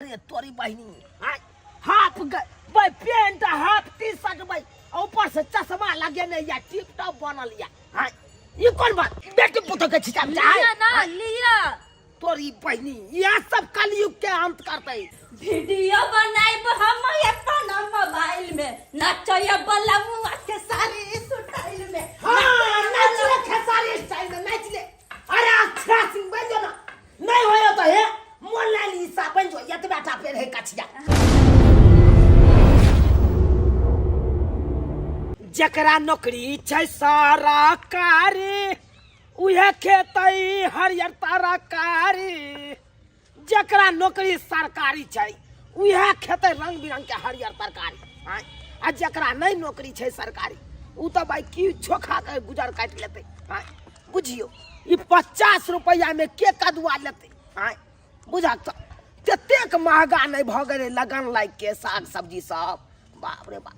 अरे तोरी बहिनी हाय हाफ भाई पेंट हाफ टी शर्ट भाई ऊपर से चश्मा लगेने या टिप टॉप बनल या हाय ई कोन बात बेटी पुतो के छिचा लिया ना लिया। तोरी बहिनी यह सब कलयुग के अंत करते। वीडियो बनाइब हम अपन मोबाइल में, नचय बलमुआ के सारी स्टाइल में। हाँ नाच ले खेसारी स्टाइल में नाच ले। अरे अच्छा सिंह बन जो ना, नहीं होयो तो हे मोनालिसा बन जो, एतबा टा पेड़ है कछिया। जकरा नौकरी छै सरकारी उहे खेतै हरियर तरकारी। जकरा नौकरी सरकारी छै उहे खेतै रंग बिरंग के हरियर तरकारी। आ जकरा नहीं नौकरी छै सरकारी उ तो भाई की छोखा के गुजर काटि लेतै। बुझियो ई 50 रुपया में के कदुआ लेतै। बुझा तो ततेक महगा नहीं भऽ गेलै लगन लागि के साग सब्जी सब। बाप रे बाप,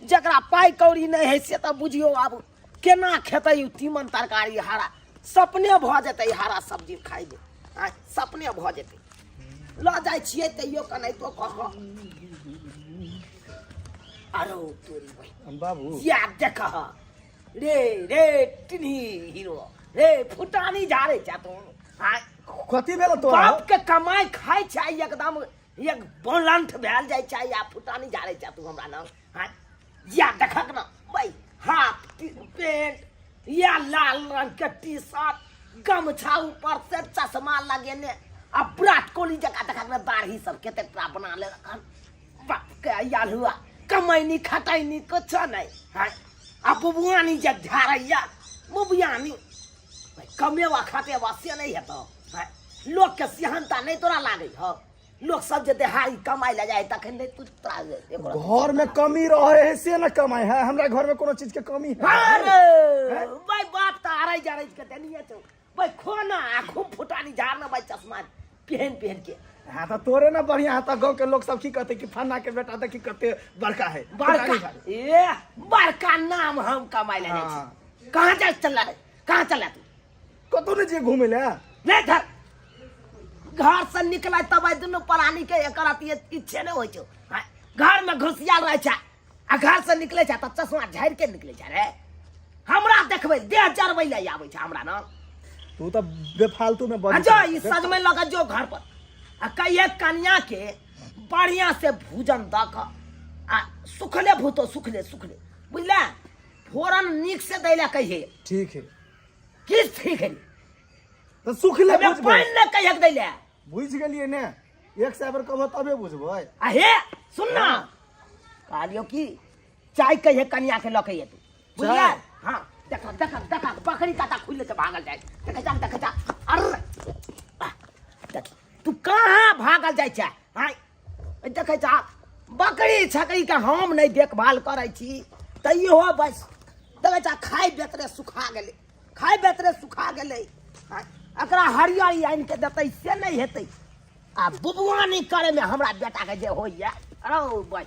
जकरा पाइ कौड़ी नहीं है से तऽ बुझियो आब केना खेतै उ तीमन तरकारी। हरा सपने भऽ जेतै हरा सब्जी खाइमे, सपने भऽ जेतै। लऽ जाइ छियै तैयो कनाहितो कऽ कऽ। अरो तोरी बहिन बाबू या देख रे रे टिन्ही हीरो रे फुटानी झाड़े छ तू। कथी भेल तोरा? बाप के कमाई खाइ छै एकदम एक बोलंठ भेल जाइ छै आ फुटानी झाड़े छ तू हमरा न। या देखक न भाई हाफ पेंट या लाल रंग के टी शर्ट गमछा ऊपर से चश्मा लगेने आ विराट कोहली जकाँ देखक न दाढ़ी सब कतेक तोरा बना लेलक हन। बाप के आयल हुआ कमैनी खटैनी कुछ नहीं। आ बुबुआनी जे झाड़ैया बुबुआनी कमेवा खटेवा से नहीं हेतौ। लोक के सिहनता नहीं तोरा लागै हौ। लोक सब जे देहाड़ी कमाइ लए जाइ तखन नहीं तू तोरा घर में कमी रहे है से न कमाई है। हमरा घर में कोनो चीज के कमी है। अरे भाई बाप तो आरै जारै के देनिये छौ भाई खोना आ खूब फुटानी झाड़ना भाई चश्मा पहन पहन के। हाँ तो तोरे ना बढ़िया है, तो गांव के लोग सब की कहते कि फन्ना के बेटा देखी कते बड़का है। बड़का ए बड़का नाम हम कमाई ले जाइ छी। कहाँ जा चल रहा है, कहाँ चल रहा तू? कतौ नहीं जे घूमे ले। नहीं धर घर से निकले तब आई दुनू प्राणी के एकर अथी इच्छे नहीं होइ छौ। हाँ, घर में घुसियाल रहे छै आ घर से निकले छै तब चश्मा झाड़ि के निकले छै रे। हमरा देखबै देह जरबै ले आबै छै हमरा ना। तू तो बेफालतू में बज जो ई सजमनि लऽ कऽ जो घर पर आ कहिए कनिया के बढ़िया से भूजन दऽ कऽ आ सुखले भूतो सुखले सुखले बुझले फोरन नीक से दै लए कहिए। ठीक है। की ठीक है? तो सुखले एमे बुझबै। पानि नहि कहिए दै लए। बुझि गेलियै ने, एक सए बेर कहबो तबे बुझबै। आ हे सुन ना कहलियौ की चाय कहिए कनिया के लऽ के तू बुझलियै? चाय? हाँ देख देख देख बकरी काटा खुलि के भागल जाइ देख जा देख जा। अरे देख तू कहाँ भागल जाइ छै? हाँ देखै छ बकरी छकरी के हम नहि देखभाल करै छी तैयो बस देखै छ खाइ बेतरे सुखा गेलै, खाइ बेतरे सुखा गेलै। हाँ, एकरा हरियरी आनि के देतै से नहि हेतै। आ बुबुआनी करैमे हमरा बेटाके जे होइए अरे भाइ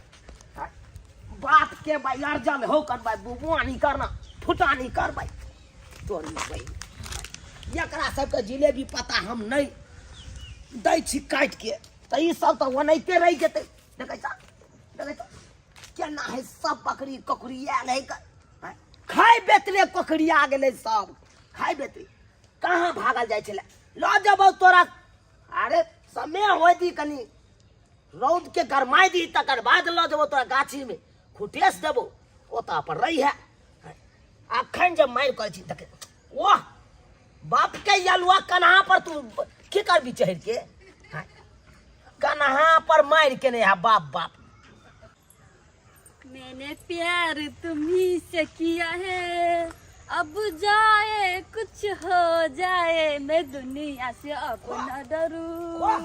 बाप के भाइ अर्जन हो कर भाइ बुबुआनी करना फुटानी कर भाइ तोरी भाइ। एकरा सबके जिलेबी पता हम नहि दै छी काटि के तऽ ई सब तऽ ओनाहिते रहि जेतै। देखै छ देखै छ केना है सब बकरी ककड़ी आयल है खाइ बेतरे ककड़ी आ गेलै सब खाइ बेतरे कहाँ भागल जाइ छलै। लऽ जेबौ तोरा। अरे समय होइ दी कनी रौद के गरमाइ दी तकर बाद लऽ जेबौ तोरा गाछी में खुटेस देबौ ओतऽ अपन रही है। अखन जे मारि करै छी देख वाह बाप के यलुआ कन्हा पर तू की करबी चढ़ि के? कन्हा पर मारि के नहीं है बाप बाप। मैंने प्यार तुम्ही से किया है अब जाए कुछ हो जाए मैं दुनिया से अब न डरूं। वाह,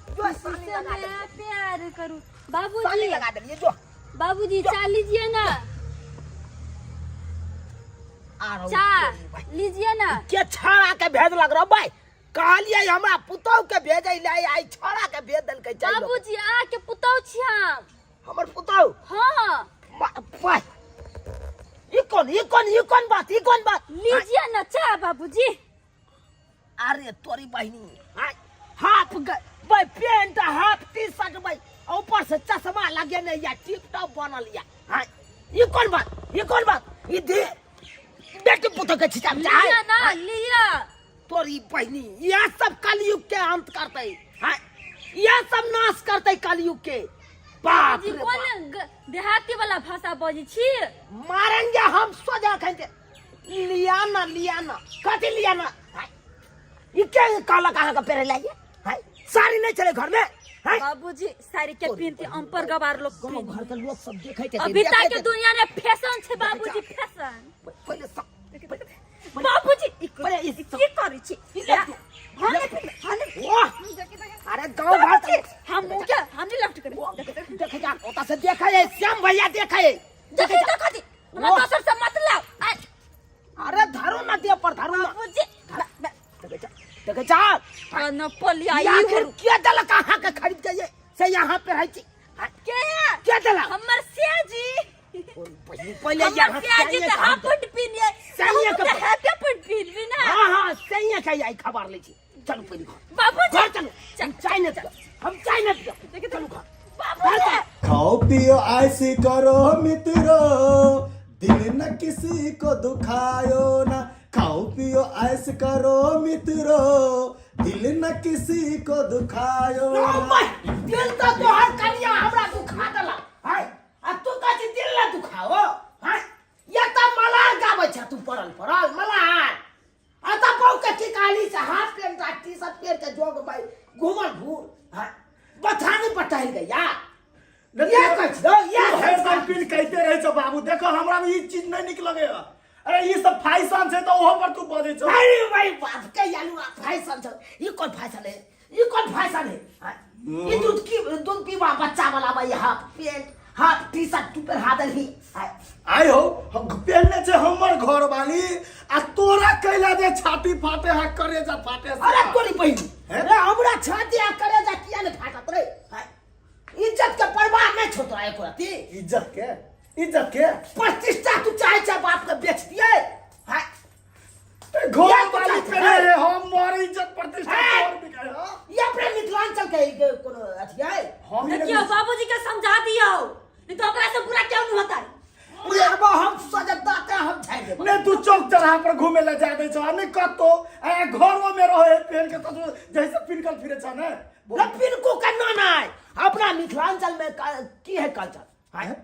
जो किसी साली से लगा मैं देलिए। प्यार करूं। बाबूजी, साली लगा देलिए, जो। बाबूजी, चाय लीजिए ना। आ रहा हूं, चाय भाई। लीजिए ना। के छाड़ा के भेज लग रहा भाई? कहलिए हमरा पुतहु के भेजै ले आई छाड़ा के भेज देलकै चाय लोग। बाबूजी, आ के पुतहु छी हम। हमर पुतहु? हाँ। भाई, ई कोन, ई कोन, ई कोन बात, ई कोन बात? लीजिए ना चाय बाबूजी। अरे तोरी बहिनी, हाय, हाफ भाई पेंट हाफ टी शर्ट भाई ऊपर से चश्मा लगेने या टिप टॉप बनल या। हाँ, ई कोन बात, ई कोन बात, ई दे बेटी पुतोह के छिचा चाहे लिया ना लिया। तोरी बहिनी यह सब कलयुग के अंत करते। हाँ, यह सब नाश करते कलयुग के। बाप जी रे बाप। कोन देहाती वाला भाषा बजै छी? मारेंगे हम सोजा खाएंगे। लिया ना, लिया ना, कथी लिया ना? हाँ, ई के कहलक अहाँके पेरे लाइए? हाँ, साड़ी नहीं चले घर में? हाँ? बाबूजी साड़ी के पिनती अम्पर गवार लोग गाँव पिनती। घर के लोग सब देखै छै। अभी तक के दुनिया में फैशन छै बाबूजी, फैशन। पहिले सब बाबूजी ई पहिले ई सब की करै छी? ई ले तू। हम नहीं पिनबै, हम नहीं। वाह! अरे गाँव घर बाबूजी, हम मुँह के हम नहीं लफ्ट करै। देखे जा, ओतऽ से देखै है, श्याम भैया देखै है। देखै देखै दी हमरा वाह! दोसर से मतलब। अरे धरू ना दिया पर धरू ना। बाबूजी देखे जा, देखे जा। न पलिया या ई फिर के देलक अहाँ के खरीद के ये से यहाँ पे रहै छी? हाँ, के है? के देलक? हमर सियाजी। पहिले हमर यहाँ सियाजी सैये तऽ के हाफ पैंट पिन्हे। सैये के हम तऽ हाफे पैंट पिन्हबी ना। हाँ हाँ सैये के आई खबर लै छी। चलू पहिले घर। बाबूजी। घर चलू। हम चाय नहीं पियब, हम चाय नहीं पियब। चलू घर। बाबूजी। खाओ पियो ऐसी करो मित्रो, दिल न किसी को दुखायो ना। खाओ पियो ऐस करो मित्रो, दिल न किसी को दुखायो ना ना। भाई, दिल तो तोहर कनिया हमरा दुखा देलक। हाय, आ तू कहै छी दिल न दुखाओ? हाय, या त मलार गाबै छ तू पड़ल पड़ल मलार। आ त बहु के टिकाली से हाफ पेंट आ टी शर्ट पहिर के जोग भाई घूमल घूर। हाय, बथानी पटल गया। नहीं, ये कहै छी, ये तू हरदम पिन कहते रहै छौ बाबू। देखो हमरा में ई चीज नहीं निक लगे। अरे ई सब फैशन छै त ओहो पर तू बजै छौ। अरे भाई बाप के यालू फैशन छै। ई कोन फैशन है? ई कोन फैशन है? हाँ? ई दूध की दूध पीवा बच्चा वाला भाई half pant half T shirt तू पर देलही। हाँ? आइ हो, हम पहनने छै हमर घर वाली आ तोरा कैला जे छाती फाटे हा करेजा फाटे से। अरे तोरी बहिनी, हैं? अरे हमरा छाती आ करेजा किया ने फाटत रे? हाँ? इज्जत के परवाह नहीं छो तोरा एको रत्ती। इज्जत के, इज्जत के प्रतिष्ठा तू चाहे छै बाप के बेच दिए। हाँ? ते घर या तू वाली चाहे छै, करे हैं? हम मोर इज्जत प्रतिष्ठा हैं? तोर बिकाय, हाँ? ये अपने मिथिलांचल के एक कोनो अथी है। हम ही देखियो नहीं- बाबूजी के समझा दियो, नहीं तो ओकरा से बुरा क्यों नहीं होता है। मारबो हम सजदाते हम झाड़ि देबो। नहीं तू चौक चौराहा पर घूमे ला जा दे छो, नहीं कतो ए घरो में रहे पहन के तो जैसे पिनकल फिरे छ ने। न पिनको का ना ना है। अपना मिथिलांचल में की है कल्चर? हैं?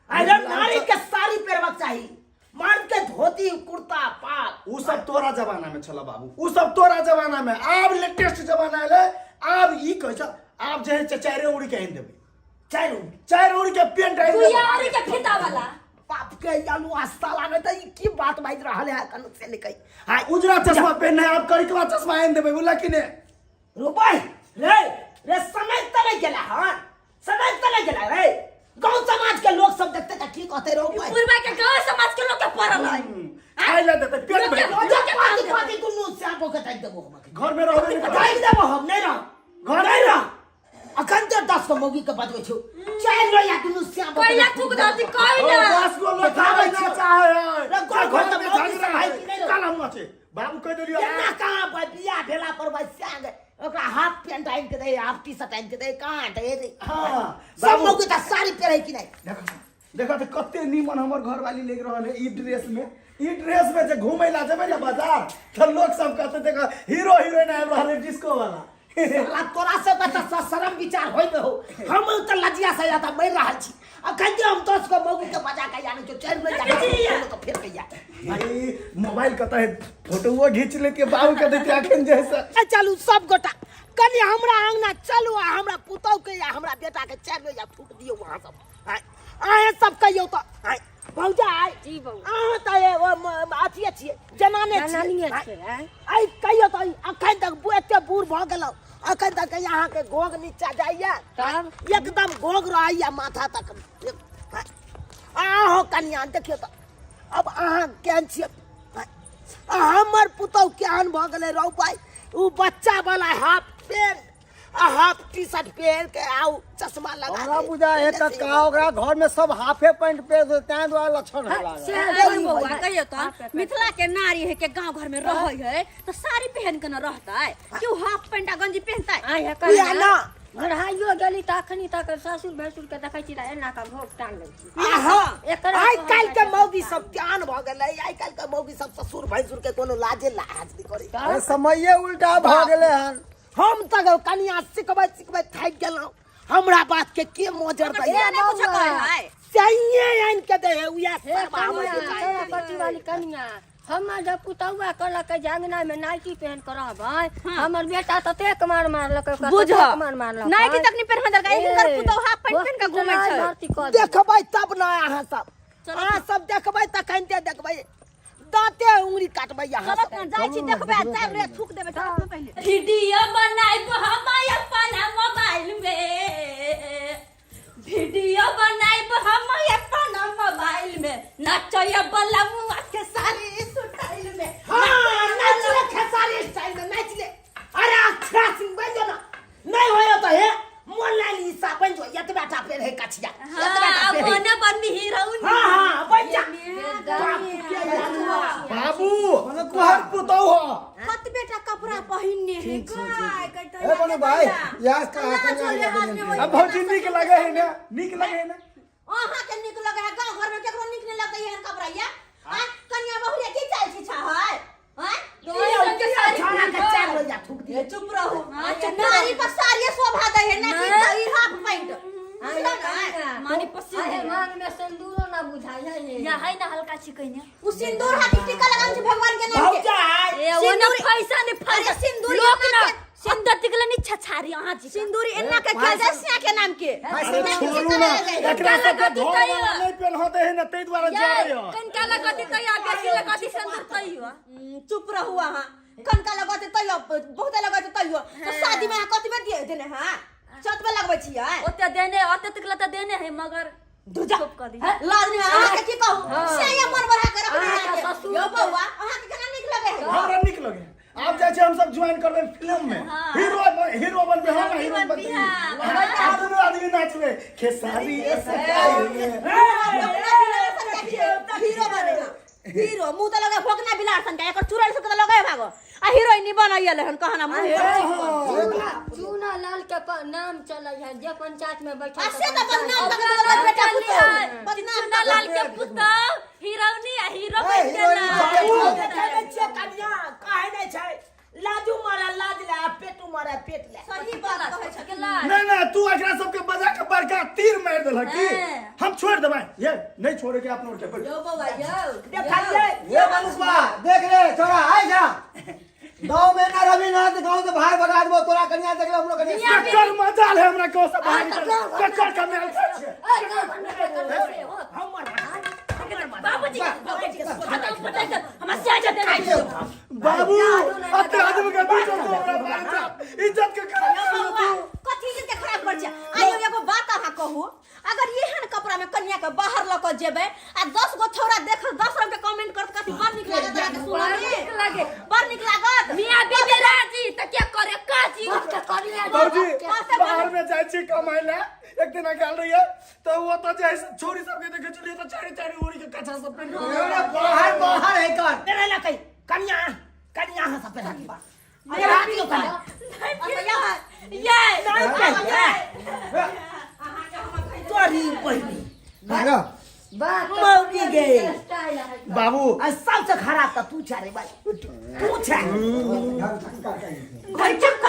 अरे नारी के साड़ी पहनबाक चाही, मर्द के धोती कुर्ता पाग। उ सब तोरा जमाना में छला बाबू, उ सब तोरा जमाना में। आब लेटेस्ट जमाना एले, आब ई कहै छ, आब जे है चारे उड़ी के आनि देबै। चारि उड़ी? चारि उड़ी के पेंट आनि देबै। दुइया उड़ी के फीता वाला। बाप के यालू साला ने त ई की बात बाजि रहल है कन से निकई। हां, उजरा चश्मा पहनने आब करिकवा चश्मा आनि देबै, बुझला कि ने? रुपै रे रे समय त नहीं गेला। हां, समय त नहीं गेला रे। गांव समाज के लोग सब देखते त की कहते रो भाई? पूर्वा के गांव समाज के लोग के पड़ल है। खाइ ला देते पेट भरि। लोग के पाती पाती दुनू स्यापो के ताकि देबो हम। घर में रहबे नहीं करबै। ताकि देबो हम, नहीं रह। घर नहीं रह। अखन तो 10 गो मौगी के बजबै छौ। चारि लोया दुनू स्यापो के कैला थूक दती कैला। 10 गो लोग खाबै ना चाहे है। रे, गाँव घर घर में तऽ मौगी झगड़ा सब है कि नहीं है। रे? कल हम अछि बाबू कह देलियो। केना कहाँ भाई बियाह भेला पर भाई स्याग ओकरा हाफ पेंट आनि के दे, हाफ टी शर्ट आनि के दे, कहाँ दे रे? हाँ, सब बाबू। मौगी तऽ साड़ी पहिरै कि नहि? देखो देखो तो कते नीमन हमर घर वाली लेग रहल है ई ड्रेस में। ई ड्रेस में जे घूमे ला जेबै ना बाजार त लोग सब कहते देखो हीरो हीरोइन आबि रहल है डिस्को वाला। साला तोरा से बता शरम विचार होय में हो। हम तऽ लजिया से जाता मरि रहल छी। अखन जे हम 10 गो मौगी के बजा के आनै छौ, चारि बजे जाके तो फेर कहिया। ई मोबाइल कतऽ है, फोटोओ घीच लेतियै बाबू के देतियै अखन जैसे। ए चलू सब गोटा कनि हमरा अंगना चलू आ हमरा पुतहु के या हमरा बेटा के 4 बजे फूट दियौ अहाँ सब। आँय, अहाँ सब कहियौ तऽ। आँय, भौजा आइ। जी बौआ। अहाँ तऽ ए, ओ, अथिये छियै, जनाने छियै। जनानिये आँय, छियै, आँय। आइ कहियौ तऽ अखन तक एते बूढ़ भऽ गेलहुँ, अखन तक अहाँके घोघ नीचा जाइया? तब? एकदम घोघ रहैया माथा तक। अहाँ कनिया देखियौ तऽ अब अहाँ केहन छियै? आ हमर पुतहु केहन भऽ गेलै रौ भाइ? उ बच्चा वाला हाफ पेंट आ हाफ टी शर्ट पहिर के आउ चश्मा लगा हमरा के। बुझा है त का ओकरा घर में सब हाफे पैंट पहिर दे ताहि दुआरे लक्षण है लागल। से है बौआ कहियो तो मिथिला के नारी है के गांव घर में रहै है तो साड़ी पहन के न रहतै क्यों हाफ पैंट आ गंजी पहनतै आइ हे उएह ना घराइयो गेली तऽ अखनी तक ससुर भैंसुर के देखै छी तऽ एना कऽ भोग टांग लै छी आहा एकरा आइ काल्हि के कहल मौगी सब ज्ञान भऽ गेलै आइ काल्हि के मौगी सब ससुर भैंसुर के कोनो लाजे लाज नहि करै अरे समये उल्टा भऽ गेलै हन हम तऽ कनिया सिखबैत सिखबैत थाकि गेलहुँ हमरा बात के के मोजर हमर दैया धिया नहि कुछो कहै है सहिए आनि के दे है उएह हे सब हमर कनिया बेटा तोरा कथी वाली कनिया हमर जब पुतौआ कहलक जे अंगना में नाइटी पहन के रहबै हमर बेटा ततेक मार मारलक ओकरा बुझ ततेक मार मारलक नाइटी तक नहीं पहन देलकै हिनकर पुतोह हाफ पैंट पहन के घूमै छै भर्ती कऽ देलकै। देखबै तब ने अहाँ सब चलो। अहाँ सब देखबै तखन ते देखबै दाँते उंगली काटबै अहाँ चलो सब ने जाइ छी देखबै आ जाइब रे थूक देबै चलो ने पहिले वीडियो बनाइब हम अपन मोबाइल में वीडियो बनाइब हम अपन मोबाइल में नचय बलमुआ के सारी स्टाइल में हाँ नाच ले खेसारी स्टाइल में नाच ले अरे अक्षरा सिंह बन जो ना नहीं होयो तो हे मोनालिसा बन जो एतबा टा पेड़ है कछिया एतबा टा हाँ पेड़ है ओने बनबी हीरोइन हाँ हाँ बन जा बाप के यादुआ बाबू तोहर पुतौह हो कत बेटा कपड़ा पहिनने है गाय कहता ए बनु भाई यार कहा कनिया अब भौजी नीक लगे है ना नीक लगे है ना अहाँ के नीक लगे है गांव घर में केकरो नीक नहीं लगै एहन कपड़ा या आ कन्या बहुरिया की चाल छी छा है हैं छाना के चार लोइया थूक दिए चुप रहू नारी पर साड़ी शोभा दै है ना कि ई हाफ पैंट बुझलौ ना मानी पसीन अरे मांग में सिंदूरो ना बुझाइ है ये। या है ना हल्का छिकैने उ सिंदूर हाथ टीका लगान छै भगवान के नाम के भौजा है ए ओ ना फैसा ने फैसा सिंदूर लोक ना अंदर तिकले नि छछारी अहाँ जी सिंदूर एना के खेल जाय सिया के नाम के अरे छोड़ू ना एकरा सबके धोए वाला नहीं पेन्हते है ना ताहि दुआरे जा रहे हो कनका लगती तैयो बेसी लगती सिंदूर तैयो चुप रहू अहाँ कनका लगते तैयो बहुते लगते तैयो तो शादी में अहाँ कथी में दिए देने हां छत पे लगबै छियै ओते देने ओते तक लता देने है मगर दूजा चुप कर दी लाज नहीं अहाँ के की कहू से ये मन बढ़ा के रखने अहाँ के अहाँ के ससुर यौ बौआ अहाँ के केना नीक लगे है हमरा नीक लगे आब जाइ छै हम सब ज्वाइन करबै फिल्म में हीरो हीरो बनबै हम हीरो बनबै आ दुनू आदमी नाचबै खेसारी स्टाइल में भोकना बिलार सन के हीरो बने हँ हीरो मुंह तऽ लगे भोकना बिलार सन के एकर चुड़ैल सब के तऽ लगे भागो आ हीरोइन बनैयल हन कहना मुंह चूना चूना लाल के नाम चलै है जे पंचायत में बैठल आ से तऽ बदनाम तक बोलत बेटा पुतोह बदनाम चुना लाल के पुतोह हीरोनी आ हीरो बन हीरोइनी गेला देखै छियै कनिया काहे नहि छै लाजू मारा लाज ले आ पेटू मारा पेट ले सही बात कहै छथिन नहीं नहीं तू एकरा सबके बजा के बड़का तीर मार देलक की हम छोड़ देबै ये नहीं छोड़े के अपनो के यौ बौआ यौ देखलियै ये मनुष्य देख ले छोरा आइ जा गाँव में ना रवि ना तो गाँव से बाहर भगा देबो तोरा कनिया देख ले हमरो कनिया ककर मजाल है हमरा गाँव से बाहर निकल ककर का मेल छै हमर बाबूजी बाबूजी हमरा से दे बाबू अते आदमी के बीच में तू हमरा मारे जा इज्जत के खराब कर तू कथी इज्जत के खराब कर छै आइयो एगो बात अहाँ कहू अगर एहन कपड़ा में कन्या के बाहर लऽ के जेबै आ 10 गो छौड़ा देख 10 रंग के कमेंट करत कथी बड़ नीक लागत अहाँके सुनऽ बड़ नीक लागे। बड़ नीक लागत मियां बीबी राजी त के करे काजी बाबूजी बाहर में जाइ छी कमाइ ला एक दिन गेल रहियै तऽ ओ तऽ जे छोरी सबके देखै छलियै तऽ चारि चारि ओरी के कछा सब पहिन के अरे बाहर बाहर है कर तेरे ला कहीं कनिया कनिया अहाँ सब पहिरा बा अरे रात दियौ कनिया ये नहीं पहिरा तोरी बहिनी बात मौगी गे। स्टाइल है बाबू आ सबसे खराब तऽ तू छा रे भाई तू छा घर चुप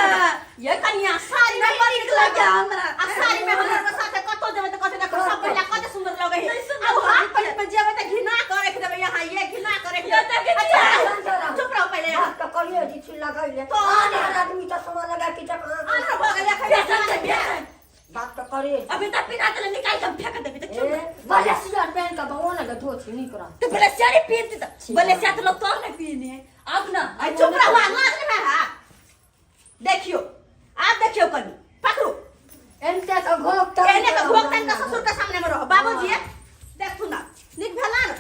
ये कन्या साड़ी में बड़ नीक लागे हमरा आ साड़ी में हमरा के साथे कतौ जेबै तऽ कथी देखो सब महिला कते सुंदर लगे है आ उ हाफ पैंट में जेबै तऽ घिना के रख देबै यहाँ ये घिना के रख देबै अच्छा, चुप रहो पहिले यहाँ बात तो करिए जी छी लगै ले तो आन आदमी चश्मा लगा के जब आन्हर भऽ गेलै एखन बात तो करिए अभी तक पिना देले निकाल के हम फेंक देबी त ए बलेसिया पहन के बउआ ना धोती नीक रह तू बलेसिया नहीं पीनती त बलेसिया तो लोग तोर नहीं पीने अब ना आ चुप रहो लाज नहीं है देखियो आप देखियो कनी पकड़ू एनते के घोक त एने के घोक तन के ससुर के सामने में रहो बाबूजी देखू ना नीक भेला ना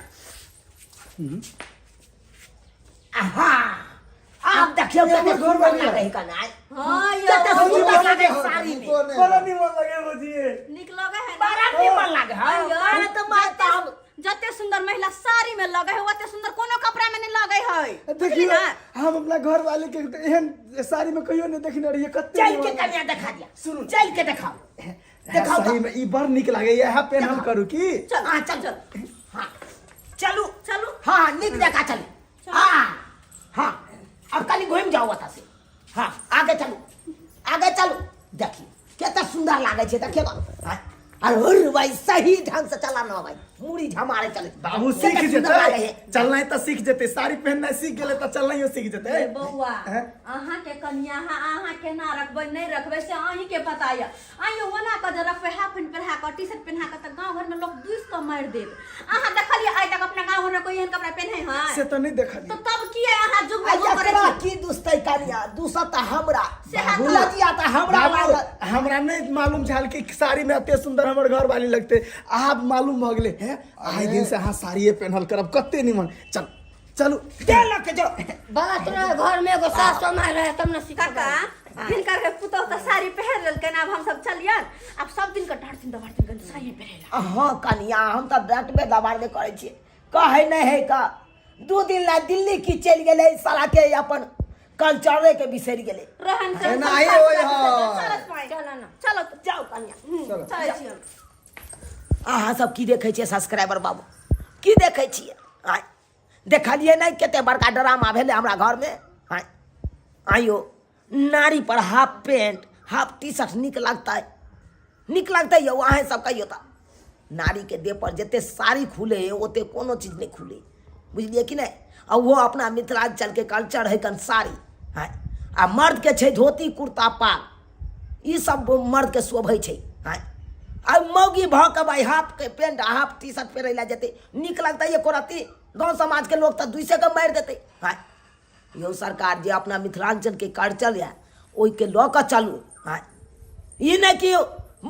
आहा आब देखियौ देखियौ हमर कते घर सुन्दर वाली लागै है कनाइ। हाँ यौ कते सुन्दर लागै है साड़ी में। बड़ा निमन लगे भौजी नीक लगे है ना? बड़ा निमन लागे है। अइयो, अरे तो माता हम जते सुंदर महिला साड़ी में लगे है ओते सुंदर कोनो कपड़ा में नहीं लगे है देखियो ना? हम अपना घर वाले के एहन साड़ी में कहियो नहीं देखने रहिए कते चल के निमन। कन्या देखा दिया। सुनू। चल के देखाओ। देखाओ सही में ई बड़ नीक लागे इएह पेन्हल करू की चल हाँ चल चल हाँ चलू चलू। हाँ हाँ नीक जगह चलू हाँ हाँ अब कनी घूम जाओ ओतऽ से हाँ आगे चलू आगे चलू देखिए कते सुंदर लागे छै देखिए हाँ अरे हुर भाई सही ढंग से चला ना भाई मुड़ी झमारे चले बाबू सीख कते सुंदर लागे जेतै है चलनाइ तऽ सीख जेतै साड़ी पहिननाइ सीख गेलै तऽ चलनाइयो सीख जेतै ए बौआ हैं? अहाँ के कनिया अहाँ केना रखबै नहि रखबै से अहीं के पता यऽ आइयो ओना कऽ जे रखबै हाफ पेंट पहिरा कऽ टी शर्ट पहिरा कऽ तऽ गाँव घरमे लोक दुसि कऽ मारि देत अहाँ देखलियै आइ तक अपना गाँव घरमे कोइ एहन कपड़ा पहिने है से तऽ नहि देखलियै तऽ तब किए अहाँ जुग आ में करै एकरा छी की दुसतै कनिया दुसत हमरा सएह तऽ। लजिया तऽ हमरा बाबू, लागल हमरा नहि मालूम छल कि साड़ी में एते सुंदर हमर घर वाली लगते आब मालूम भऽ गेलै हे आइ दिन से अहाँ साड़िए पेन्हल करब कते निमन चल चलू दे लऽ के जो बात रहे घर में एगो सास माय रहे तब न सिखबै काका हिनकर के पुतोह तऽ साड़ी पहिर लेलकनि आब हमसब चलियन आब सब दिन के डरथिन दबारथिन कनि साड़िए पहिरेला हाँ कनिया हम तऽ डटबे दबारबे करै छियै कहै नहि है का दू दिन ला दिल्ली की चलि गेलै साला के अपन कल्चरे के बिसरि गेलै रहन सहन एनाही संस्कार होय सब हय। चलत पाइ। चल ना चलो जाउ कनिया चलै छी हम अहाँ सब की देखै छियै सब्सक्राइबर बाबू की देखै छियै आँय देखलियै नहि कते बड़का ड्रामा भेलै हमरा घरमे आँय आइयो नारी पर half pant half T shirt नीक लगतै नीक लगतै यौ अहेँ सब कहियौ तऽ नारीके देह पर जते साड़ी खुले है ओते कोनो चीज नहि खुले बुझलियै कि नहि आ ओहो अपना मिथिलाञ्चलके कल्चर है कन साड़ी आँय आ मर्दके छै धोती कुर्ता पाग ई सब मर्दके शोभै छै आँय आ मौगी भऽ कऽ भाइ हाफके पेंट आ हाफ टी शर्ट पहिरै लए जेतै नीक लगतै एको रत्ती गाँव समाजके लोक तऽ दुइसे कऽ मारि देतै आँय यौ सरकार जे अपना मिथिलाञ्चलके कल्चर यऽ ओहिके लऽ कऽ चलू आँय ई नहि कि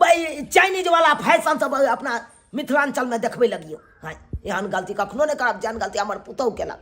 भाइ चाइनीजवला फैशन सब अपना मिथिलाञ्चलमे देखबै लगियौ आँय एहन गलती कखनो नहि करब जेहन गलती हमर पुतहु केलक।